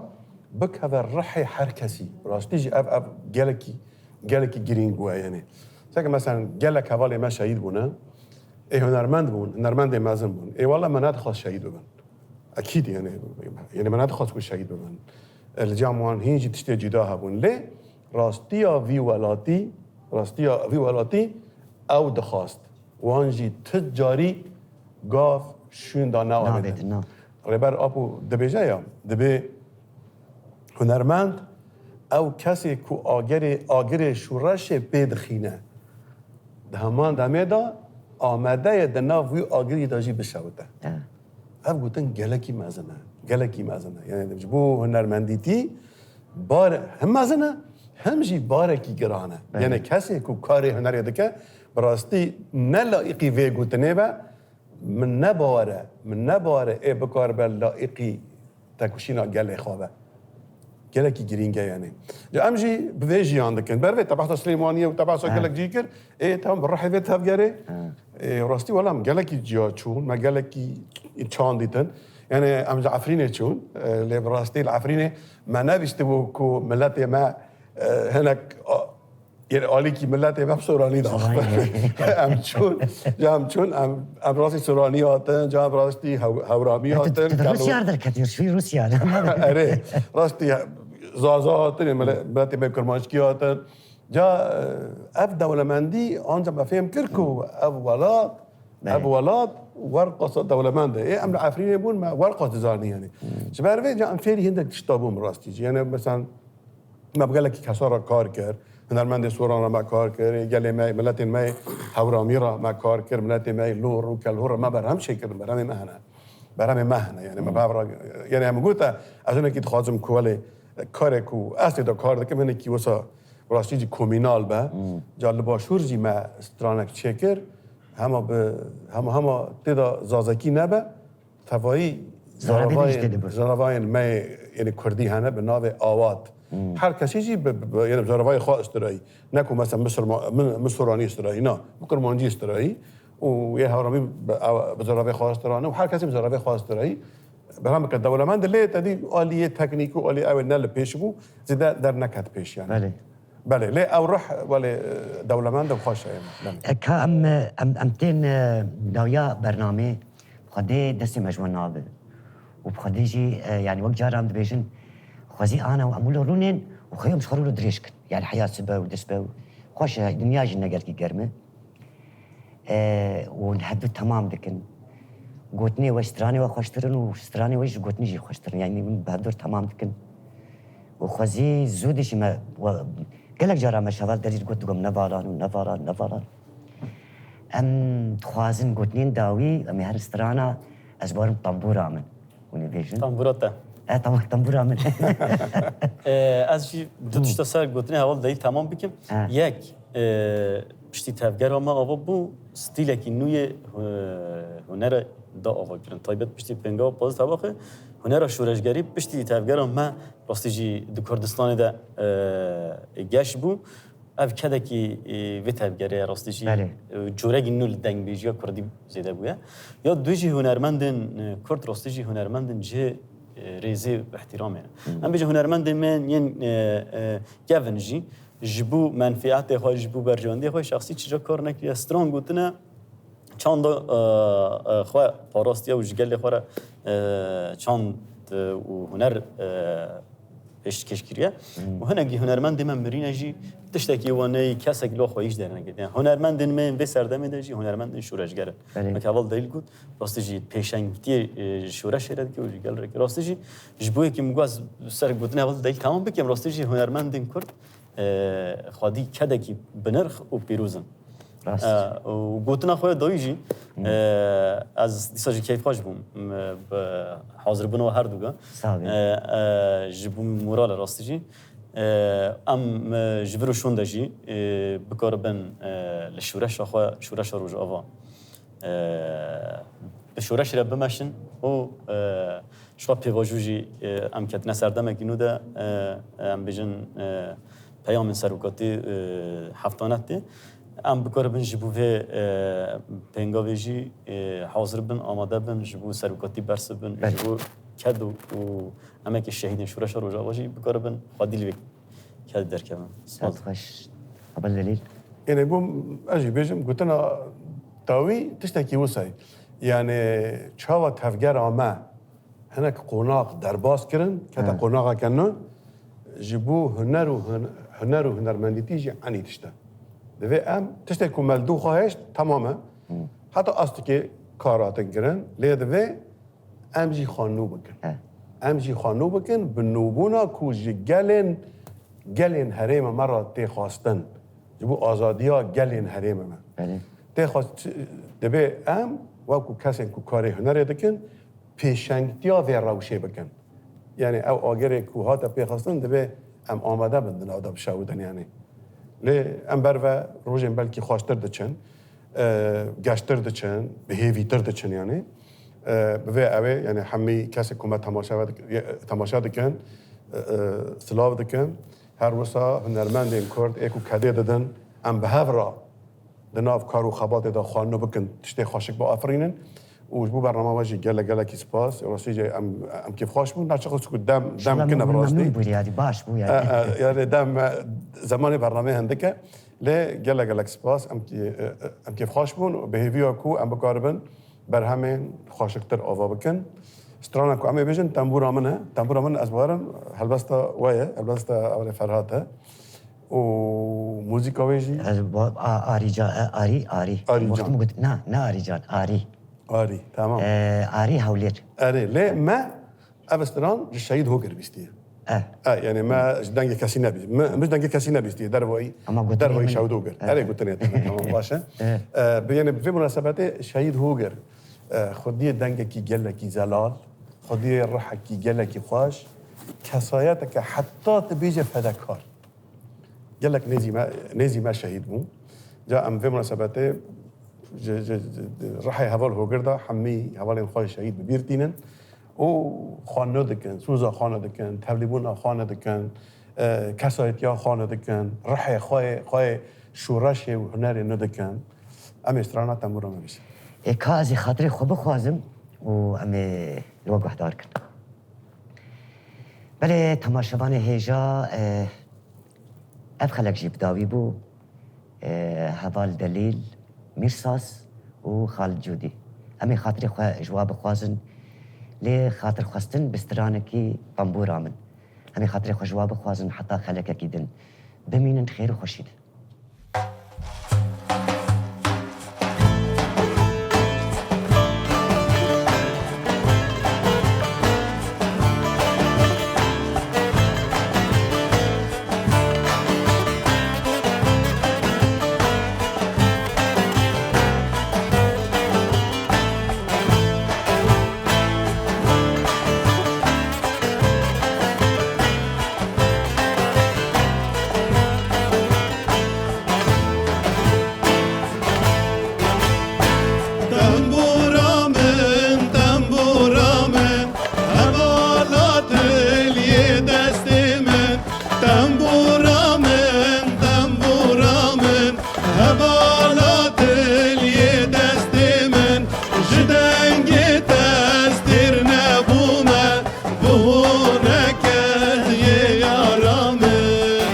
bikeve rihê her kesî. Rastî jî ev, ev gelekî, gelekî girîng bûye, yenê. Seke meselen gelek hevalê me şehîd bûne, ê hunermend bûn, hunermendê mezin bûn. Ê wele me nedixwest şehîd bibin. Ekîd, yani, yani me nedixwest ku şehîd bibin. E, li cem wan hîn jî tiştê cuda hebûn. Lê rastiya vî welatî, rastiya vî welatî ew dixwast. Wan jî ti carî gav şûnda neavêtin. Neavêtin, na. Rêber Apo dibêje ya, dibê hunermend ew kesê ku agirê, agirê şûreşê pê dixîne. Di heman demê de amade ye di nav wî agirî de jî bişewite. Evet. Ev gotin gelekî mezin e. Gelekî mezin e. Yani ji bo hunermendîtî bar hem mezin e, hem jî barekî giran e. Evet. Yani kesê ku karê hunerê dike, bi rastî ne laîqî vê gotinê be, min ne bawer e, min ne bawer e ê bikaribe laîqî tekoşîna gelê xwe be. Gelekî girîng e, yani. Ya em jî bi vê jiyan dikin. Ber vê te behsa Silêmaniyê û te behsa Ha. gelek cî kir. Ê, tamam, bi rihê vê tevgerê. Ha. Ê, rastî wela em gelekî ciya çûn, me gelekî çand dîtin. Yani em ji Efrînê çûn. Ê, lê bi rastî li Efrînê me nebîstibû ku miletê me, e, hinek, a, yani alîkî miletê me bi soranî de Soranî. Em çûn, ya em çûn, em, em rastî soranî hatin, ya em rastî hew-, hewramî Ya, tu, hatin, tu, tu gelo- Rûsya derketî, şûyî Rûsya. Erê, rastî zaza hatin, mile-, miletê me kurmanckî hatin. Ca, e, ev dewlemendî, anca me fêm kir ku ev welat, Belê. ev welat werqasa dewlemend e. Ê, em li Efrînê bûn, me werqas dizanî, yanî. Ji ber vê ca em fêrî hindek tişta bûn rastî jî. Yanî, mesela, me bi gelekî kesa re kar kir, hunermendê Soran re me kar kir, gelê me, miletên me hewramî re me kar kir, miletê me lor û kelhor re me berhem çêkirin, berhemê me hene. Berhemê me hene, yanî me bi hev re, yanî em gote, ez hinekî dixwazim ku welê karê ku ez tê de kar dikim, hinekî wisa rastî jî komînal be. Ca li başûr jî me stranek çêkir, hema bi, hema, hema tê de zazakî nebe, tevayî Zarabê de jî zaravayên, tê de bir. zaravayên me, yanî kurdî hene bi navê awat. Her kesî jî bi, bi, bi, yanî bi zaravayê xwe istirayî. Ne ku mesela Misirma-, min, min soranî istirayî, na, bi kurmancî istirayî. Û yê hewramî bi, ew, bi zaravê xwe istirane û her kesî bi zaravê xwe istirayî. Berhemeke dewlemend, lê tedî aliyê teknîk û aliyê ew ê ne li pêş bû, zêde derneket pêş, yanî. Belê. Belê, lê ew ruh, welê, e, dewlemend û xweş e, belê. E, ka em, em, em tên, e, dawiya bernamê, bi Xwedê destê me ji we nabe. Û bi Xwedê jî, e, yanî wek caran dibêjin, xwezî ana û em wilo rûnên û xeyom ji xwe rûlo dirêj kin. Yanî heya sibe û dest be û xweş e, dinya jî ne gelkî germ e. E, û hevdu temam dikin. Gotinê we, stranê we xweştir in û stranê we ji gotinê jî xweştir in. Yanî hûn bi hevdu temam dikin. Û xwezî zû dişî me, we, gelek cara me şeval derî got, digom ne varan û ne varan, ne varan. Em dixwazin gotinên dawî, em ê herin strana, ez barim tambûra min. Hûn ê bêjin. Tambûra te. E, tam-, tambûra min. E, ez jî du tişta ser gotinê heval dayî temam bikim. Ha. Yek, e, piştî tevgera me ava bû, stîlekî nû yê, e, hunere da ava kirin. Taybet piştî pênga pazdeh tebaxê, hunera şoreşgerî piştî tevgera me rastî jî di Kurdistanê de, e, geş bû. Ev kedekî, e, vê tevgerê ye, rastî jî, Belê. e, corekî nû li dengbêjiya kurdî zêde bûye. Ya du jî hunermendên, e, kurd rastî jî hunermendên cihê, e, rêzê û ihtiramê ne. Em bêjin hunermendên me yên, e, e, kevin jî ji bo menfîetê xwe, ji bo berjewendiyê xwe şexsî çi ca kar nekiriye. Stran gotine, çanda, e, e, xwe parastiye û ji gelê xwe re, e, çand, e, û huner, e, pêşkêş kiriye. Û hinekî hunermendê me mirîne jî tiştekî wan neyê, kesek li xwe hîç derneketiye. Hunermendên me yên vê serdemê de jî hunermendên şoreşger in. Belê. Wek heval dayî got, rastî jî pêşengtiyê, e, ji şoreşê re dike û ji gel re dike. Rastî jî ji bo yekî min got ez ser gotinê heval dayî temam bikim, rastî jî hunermendên kurd, e, xwedî kedekî binirx û pîroz in. Rast. E, û gotina xwe ya dawî jî, e, ez dîsa jî keyfxweş bûm, m, bi hazirbûna we herdugan. Sağ olun. E, e, ji bo morale rastî jî. E, em, e, ji vir û şûn de jî, e, bikaribin, e, li şoreşa xwe, şoreşa Rojava, e, bi şoreşê re bimeşin û, e, ji xwe pêvajo jî, e, em ketine serdemekî nû de, e, em bêjin, e, peyamên serokatî, e, heftane tê. Em bikaribin ji bo vê, e, pêngavê jî, e, hazir bin, amade bin, ji bo serokatî bersiv bin, Belê. ji bo ked û, û emekê şehîdên şoreşa Rojava jî bikaribin xwedî li vê ked derkevin. Spas. Saet xweş. Abel Delîl. Yanî bûm, ez jî bêjim, gotina dawî tiştekî wisa ye. Yanî çawa tevgera me hinek qonax derbas kirin, kete Hı. qonaxeke nû, ji bo huner û hun-, huner û hunermendîtî jî enî tişt e. Divê em tiştê ku me li dû xwe hêşt, temam e. Hı. Heta astikê kar hatin kirin, lê divê em jî xwe nû bikin. Hı. Em jî xwe nû bikin, bi nûbûna ku ji gelên, gelên herêma me re tê xwestin. Ji bo azadiya gelên herêma me. Belê. Tê xwest, divê em, wekû kesên ku karê hunerê dikin, pêşengtiya vê rewşê bikin. Yanî ew agirê ku hate pêxistin, divê em amade bin di nav de bişewidin yanî. Lê em berve rojên belkî xweştir diçin, e, geştir diçin, bi hêvîtir diçin yanî. E, bi vê ew ê, yanî hemî kesê ku me temaşe ve dik-, ye-, temaşe dikin, e, e, silav dikin. Her wisa hunermendên kurd ê ku kedê didin, em bi hev re di nav kar û xebatê de xwe nû bikin, tiştê xweşik biafirînin. Û ji bo bernama we jî gelek gelekî spas. Rastî jî em, em kêfxweş bûn. Neçiqas ku dem, dem Şula kin e bi memnun rastî. Bû, yanî baş bû yanî. E, e, yanî dem, e, zemanê bernameyê hindik e. Lê gelek gelek spas. Em kê-, e, e, em kêfxweş bûn. Bi hêviya ku em bikaribin berhemên xweşiktir ava bikin. Strana ku em ê bêjin, tembûra min e. Tembûra min, ez bawerim, helbesta we ye, helbesta Ewlê Ferhat e. û muzîka wê jî? Ez ba-, a-, Arî Can, e, Arî, Arî. Arî Can. Wextim got, na, ne Arî Can, Arî. Arî, tamam. E, Arî Hewlêr. Erê, lê me ev stran ji Şehîd Hoger bîstiye. E. E, yani me ji dengê kesî nebî-, me, me ji dengê kesî nebîstiye, dervayî, Ama gotinê dervayî min. Şehîd Hoger. E. Erê, gotinê te, tamam, baş e. E. E, bi, yani bi vê munasebetê Şehîd Hoger, e, xwediyê dengekî gelekî zelal, xwediyê rihekî gelekî xweş, kesayeteke heta tu bêje fedekar. Gelek nêzî me, nêzî me şehîd bû. Ca em vê munasebetê ji, ji, ji, rihê heval Hogir de hemî hevalên xwe şehîd bi bîr tînin û xwe nedikin, soza xwe nedikin, tevlîbûna xwe nedikin, e, kesayetiya xwe nedikin, rihê xwe, xwe şoreşê û hunerê nedikin. Em ê strana tembûra me bîsin. Ê ka ez ê xatirê xwe bixwazim û em ê li we guhdar kin. Belê, temaşevanê hêja, e, ev xelek jî bi dawî bû. E, heval Delîl, Mîrsas û Xalid Cûdî. Em ê xatirê xwe ji wa bixwazin, lê xatirxwestin bi stranekî tembûra min. Em ê xatirê xwe ji wa bixwazin heta xelekekî din. Bimînin xêr û xweşî de. Tembûra min, tembûra min, hevala diliyê destê min. Tembûra min, tembûra min, hevala diliyê destê min. Ji dengê te ez têr nebûme, Bûne keyê yara min.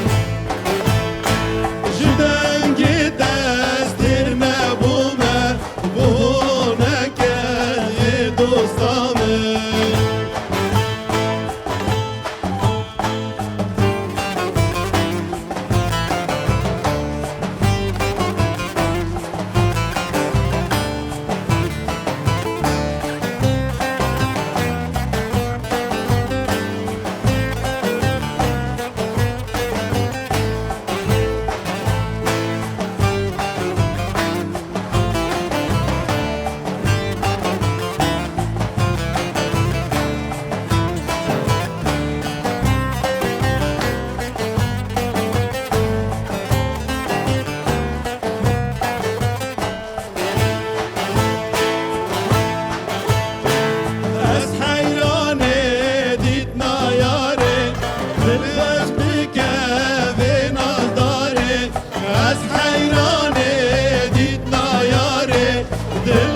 Ji dengê te ez têr nebûme, bûne keyê dosta min. Ez heyranê dîtina yarê, dil ez bike vê nazdarê. Ez heyranê dîtina yarê, dil